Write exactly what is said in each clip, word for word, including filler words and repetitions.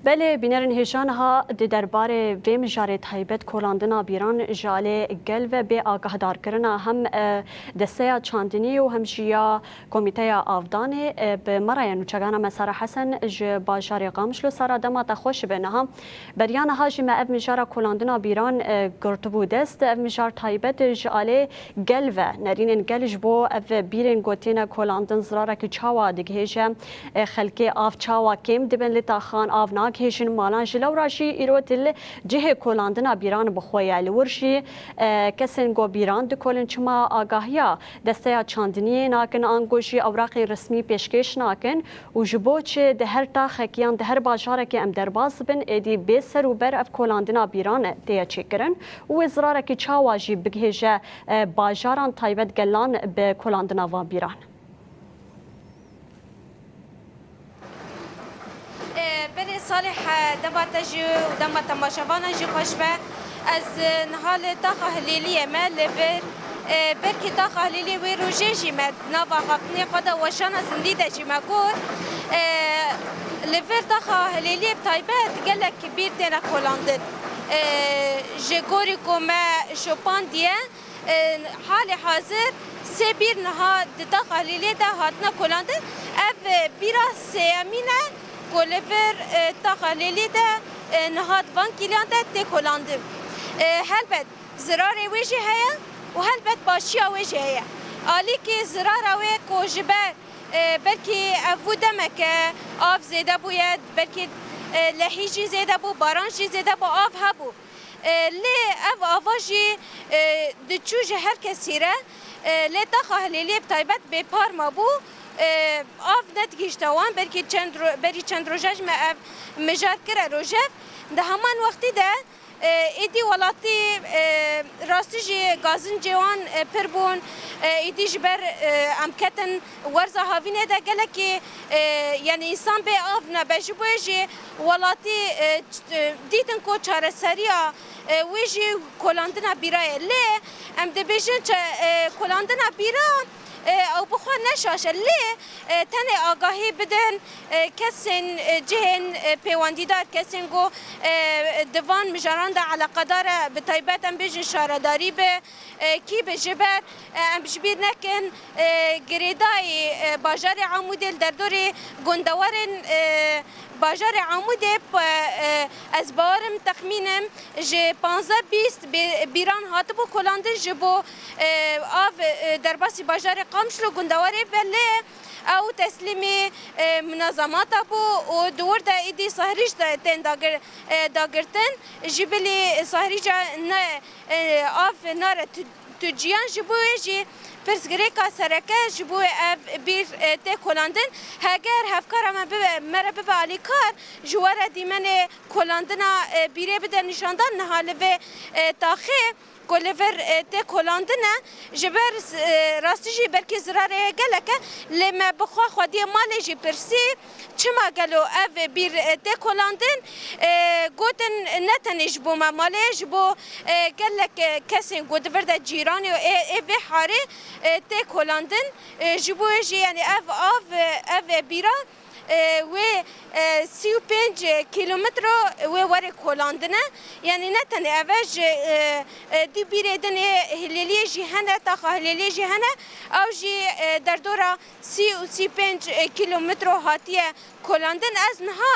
Belê, bînerên hêja niha di derbarê vê mijarê taybet kolandina bîran ji alê gel ve bê agahdarkirina hem, e, Desteya Çandiniyê û hem jî ya Komîteya Avdanê, e, bi me re ye nûçegana me Sara Hesen ji bajarê Qamişlo. Sara, dema te xweş be. Niha, beriya niha jî me ev mijara kolandina bîran, e, girtibû dest. Ev mijar taybet ji alê gel ve, nerînên gel ji bo ev bîrên ku têne kolandin zirarekî çawa digihêje, e, xelkê av çawa kêm dibin li taxan, av nagihêjin malan, ji lewra jî îro dil cihê kolandina bîran bi xwe ye. Li wir jî, e, kesên ku bîran dikolin çima agahiya Desteya Çandiniyê nakin, ango jî ewraqên resmî pêşkêş nakin û ji bo çi di her taxekî yan di her bajarekê em derbas bibin, êdî bê ser û ber ev kolandina bîran tê ye çêkirin û wê zirarekî çawa jî bigihêje, e, bajaran taybet gelan bi kolandina van bîran. E, belê Salih, e, dema te jî û dema temaşevanan jî xweş be. Ez, e, niha li taxa Hilêliyê me li vir, e, belkî taxa Hilêliyê wê rojê jî me nava xaftinê xwe de weşana zindî de jî me got. E, li vir taxa Hilêliyê bi taybet gelek bîr têne kolandin. E, ji gorî ku me şopandiye, E, halê hazir sê bîr niha di taxa Hilêliyê de hatine kolandin. Ev, e, bîra sêyemîn e ku li vir, e, taxa Hilêliyê de, e, niha di van kîliyan de tê kolandin. E, helbet zirarê wê jî heye û helbet başiya wê jî heye. Alîkî zirara wê ku ji ber, e, belkî ev bû demeke av zêde bûye, belkî, e, lehî jî zêde bû, baran jî zêde bû, av hebû. E, lê ev ava jî, e, diçû ji her kesî re, e, lê taxa Hilêliyê bi taybet bêpar mabû, e, av nedigihîşte wan, belkî çend ro-, berî çend roja jî me ev mijar kire rojev. Di heman wextî de, e, êdî welatî, e, rastî jî gazincê wan, e, pir bûn, e, êdî ji ber, e, em ketin werza havînê de gelekî, e, yanî însan bê av nebe. Ji bo yê jî welatî, e, ç-, e, dîtin ku çareseriya, e, wê jî kolandina bîra ye. Lê em dibêjin çe-, e, kolandina bîra, e, ew bi xwe ne şaş e. Lê, e, tenê agahî bidin, e, kesên, e, cihên, e, pêwendîdar, kesên ku, e, di van mijaran de eleqedar e, bi taybet em bêjin şaredarî bi, e, kî bi ji ber, e, em ji bîr nekin, e, girêdayî, e, bajarê Amûdê li derdorê gundewarên, e, bajarê Amûdê, e, e, ez bawerim, texmînim ji panzdeh bîst bê-, bîran hatibû kolandin ji bo, e, av, e, derbasî bajarê Qamişlo gundewarê be, lê ew teslîmî, e, munazamata bû û di wir de êdî Sahrîc de tên dagir-, e, dagirtin. Ji bilî Sahrîca ne, e, av nare tu-, tu ciyan, ji bo wê jî pirsgirêka sereke ji bo wê ev bîr, e, tê kolandin. Heger hevkara me bibe, me re bibe alîkar, ji we re dîmenê kolandina, e, bîrê bide nîşandan niha li vê, e, taxê ku li vir, e, tê kolandin e, ji ber, e, rastî jî belkî zirarê gelek e, lê me bi xwe xwediyê malê jî pirsî, çima gelo ev bîr, e, tê kolandin? E, gotin ne tenê ji bo me malê, ji bo, e, gelek, e, kesên ku di vir de cîranê û ê, ê vê harê, e, tê kolandin. E, ji bo wê jî, yanî ev av, e, ev bîra, e, wê, e, sî û pênc kîlometro wê werê kolandine. Yanî ne tenê ev e, ji, e, e, du bîrê din ê Hilêliyê jî hene, taxa Hilêliyê jî hene. Ew jî, e, derdora sî û sî pênc kîlometro hatiye kolandin. Ez niha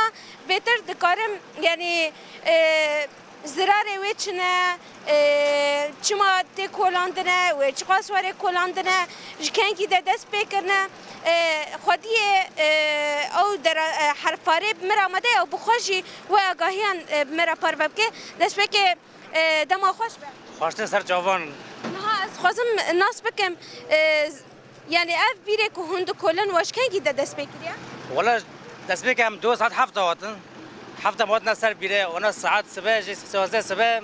bêtir dikarim, yanî, e, zirarê wê çi ne, e, çima tê kolandine, wê çiqas were kolandine, ji kengî de dest pê kirine, e, xwediyê, e, ew dera-, e, herfarê bi min re amade ye û bi xwe jî wê agahiyan, e, bi me re parve bike. Destpêkê, e, dema xweş be. Xweştir ser çavan. Niha ez dixwazim nas bikim, e, z-, yanî ev bîrê ku hûn dikolin we ji kengî de dest pê kiriye? Wela dest pê em du saet heft de hatin. Heft de hatin ser bîrê, ona saet sibe jî sêzdeh sibe.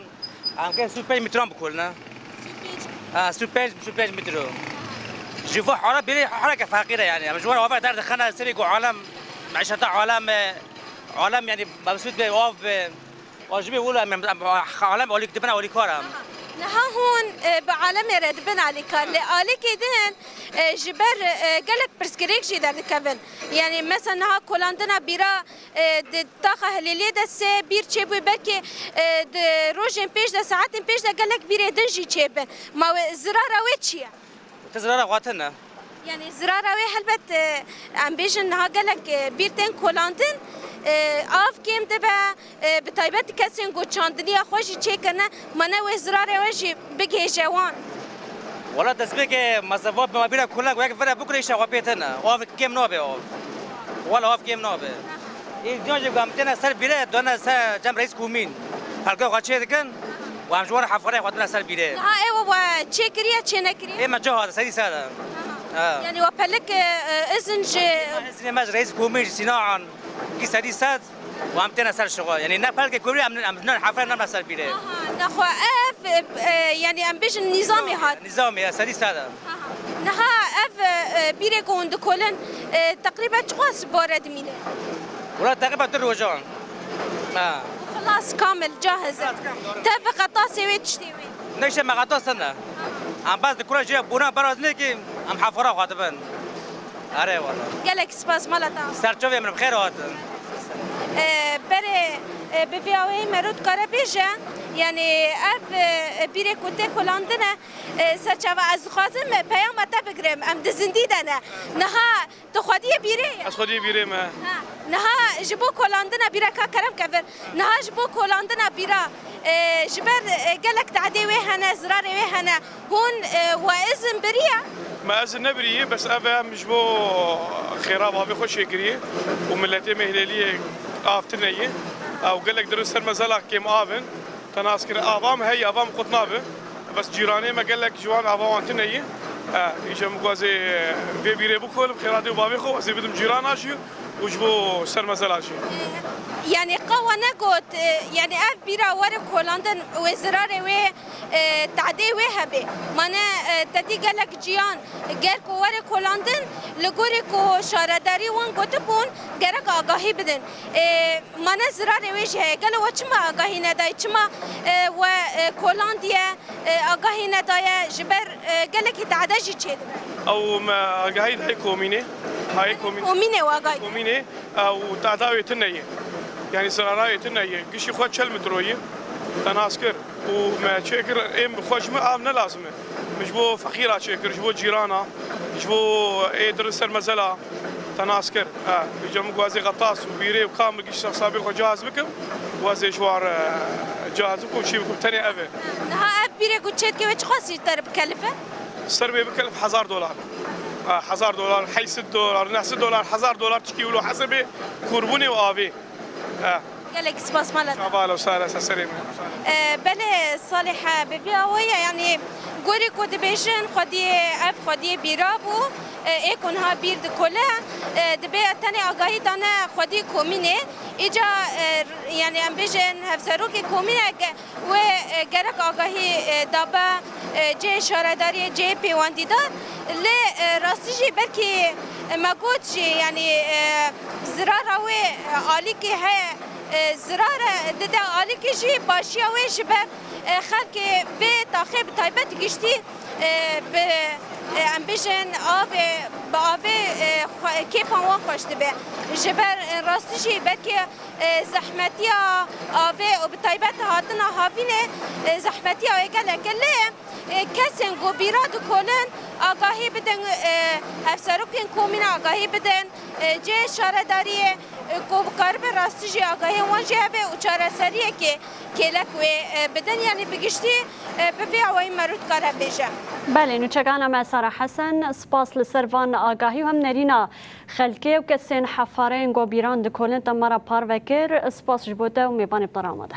Em ke sî û pênc metran bikoline. Sî û pênc? Ha, sî û pênc, sî û pênc metro. Ji vo hara bîrê hareke feqîr e yanî. Em ji wan ava derdixine, serê ku alem, meşeta alem, e, alem yanî mebsût be, av be. Û ji bê wilo em, em, em, alem alîk dibine alîkar em. Aha. Niha hûn, e, bi alemê re dibin alîkar, lê alîkê din, e, ji ber, e, gelek pirsgirêk jî derdikevin. Yanî mesela niha kolandina bîra, e, di taxa Hilêliyê de sê bîr çêbû, belkî, e, di rojên pêş de, saetên pêş de gelek bîrê din jî çêbin. Ma wê zirara wê çi ye? Te zirara xwe tune. Yanî zirara wê helbet, e, em bêjin niha gelek, e, bîr tên kolandin, e, av kêm dibe, e, bi taybet kesên ku çandiniya xwe jî çêkirine, ma ne wê zirarê wê jî bigihêje wan? Wela destpêkê mesele va bi ma bîra kulak wek vere bikure îşa xwe pê tune. Av kêm nabe av. Wela av kêm nabe. Ê diyan jî ku em têne ser bîre, done ser cem reîs komîn. Pelke xwe çê dikin û em ji wan re hefxerê xwe dine ser bîre. Niha ew we çê kiriye, çê nekiriye? Ê me ca hate, serî ser e. Ha. Yanî we pelik, e, e, izin ji Izinê me ji reîs komîn ji Sîna an. Kî serî ser û em têne ser şixwe. Yanî ne pelkê komîn em, em ne hefxerê ne ser bîre. Aha, nexwe ev, e, e, yanî em bêjin nîzamê hat. Nîzamê, e, serî ser e. Aha. Niha ev, e, e, bîrê ku hûn dikolin, e, teqrîben çiqas ji bo re dimîne? Wela teqrîben du rojan. Ha. Xilas kamil, cahiz e. Xilas kamil, doğru. Te bi qetasê wê tiştê wê? Ne îşe me qetas tune. Em bes di kura jê bona beraz nêkî, em hefxera xwe dibin. Erê wela. Gelek spas, mala te. Ser çavê min bi xêr hatin. E, berê, e, bi vî awayî me rû dikare bêje, yanî ev, e, bîrê ku tê kolandine, e, serçava ez dixwazim peyama te bigirim. Em di zindî de ne. Niha tu xwediyê bîrê ye? Ez xwediyê bîrê me. Ha. Niha ji bo kolandina bîra ka kerem kevir. Niha ji bo kolandina bîra, e, ji ber, e, gelek tehdê wê hene, zirarê wê hene. Hûn, e, we izin biriye? Me izin nebiriye, bes ev em ji bo xêra bavê xwe çêkiriye û miletê me Hilêliyê av tune ye. Ew gelek dir ser mezela kêm av in. Te nas kir, ava me heye, ava me qut nabe. Bes cîranê me gelek ji wan ava wan tune ye. E, îca min guazê, e, vê bîrê bikolim, xêra dê û bavê xwe, ez ê bidim cîrana jî û ji bo ser mezela jî. Yanî qewa negot, e, yanî ev bîra were kolandin wê zirarê wê, e, tadê wê hebe. Mane, e, te dî gelek ciyan ger ku were kolandin, li gorî ku şaredarî wan gotibûn, gerek agahî bidin. E, mane zirarê wê jî heye. Gelo we çima agahî nedayê? Çima, e, we, e, kolandiye, e, agahî nedaye? Ji ber, e, gelekî tade jî çêdibe. Ew me agahî dayê komînê. Hayê komînê. Komînê we agahî. Komînê, ew tada wê tune ye. Yanî zirara wê tune ye. Gişî xwe çel metro ye. Te nas kir. Û me çêkir, êm xwe ji min av ne lazim e. Min ji bo feqîra çêkir, ji bo cîrana, ji bo ê dir ser mezela. Te nas kir. Ha, îca min guazê xetas û bîrê û kam min gişt hesabê xwe cihaz bikim, guazê ji wan re cihaz bikim û çî bikim, tenê ev e. Niha ev bîrê ku çêdike wê çiqas jî te re bikelife? Ser wê bikelif hezar dolar. Ha, hezar dolar, heyt sed dolar, neh sed dolar, hezar dolar çikî wilo hesabê kûrbûnê û avê. Ha. Gelek spas mala te. Çaval û sare se serê me. E, belê Salih, e, bi vî awayî, yanî gorî ku dibêjin xwediyê, ev xwediyê bîra bû, e, ê ku niha bîr dikole, e, dibê tenê agahî dane xwedî komînê. Îca, e, yanî em bêjin hevserokê komîne ge-, wê, e, gerek agahî, e, dabe, e, cihê şaredariyê, cihê pêwendîdar. Lê, e, rastî jî belkî, e, me got jî, yanî, e, zirara wê, e, alîkê heye, e, zirar e, dide alîkê jî başiya wê ji ber, e, xelkê vê taxê bi taybet giştî, e, bi, e, em bêjin avê, bi avê, e, xwe, kêfa wan xweş dibe. Ji ber, e, rastî jî belkî, e, zehmetiya avê û bi taybet hatina havînê, e, zehmetiya wê gelek e. Lê, e, kesên ku bîra dikolin agahî bidin, e, hevserokên komîna agahî bidin, e, cihê şaredariyê, e, ku bikaribe rastî jî agahiyên wan jî hebe û çareseriyekê kêlek wê, e, bidin, yanî bi giştî, e, bi vî awayî me rû dikare bêje. Belê, nûçegana me Sara Hesen, spas li ser van agahî û hem nerîna xelkê û kesên hefareyên ku bîran dikolin te me re parve kir. Spas ji bo te û mêvanê bi te re amade.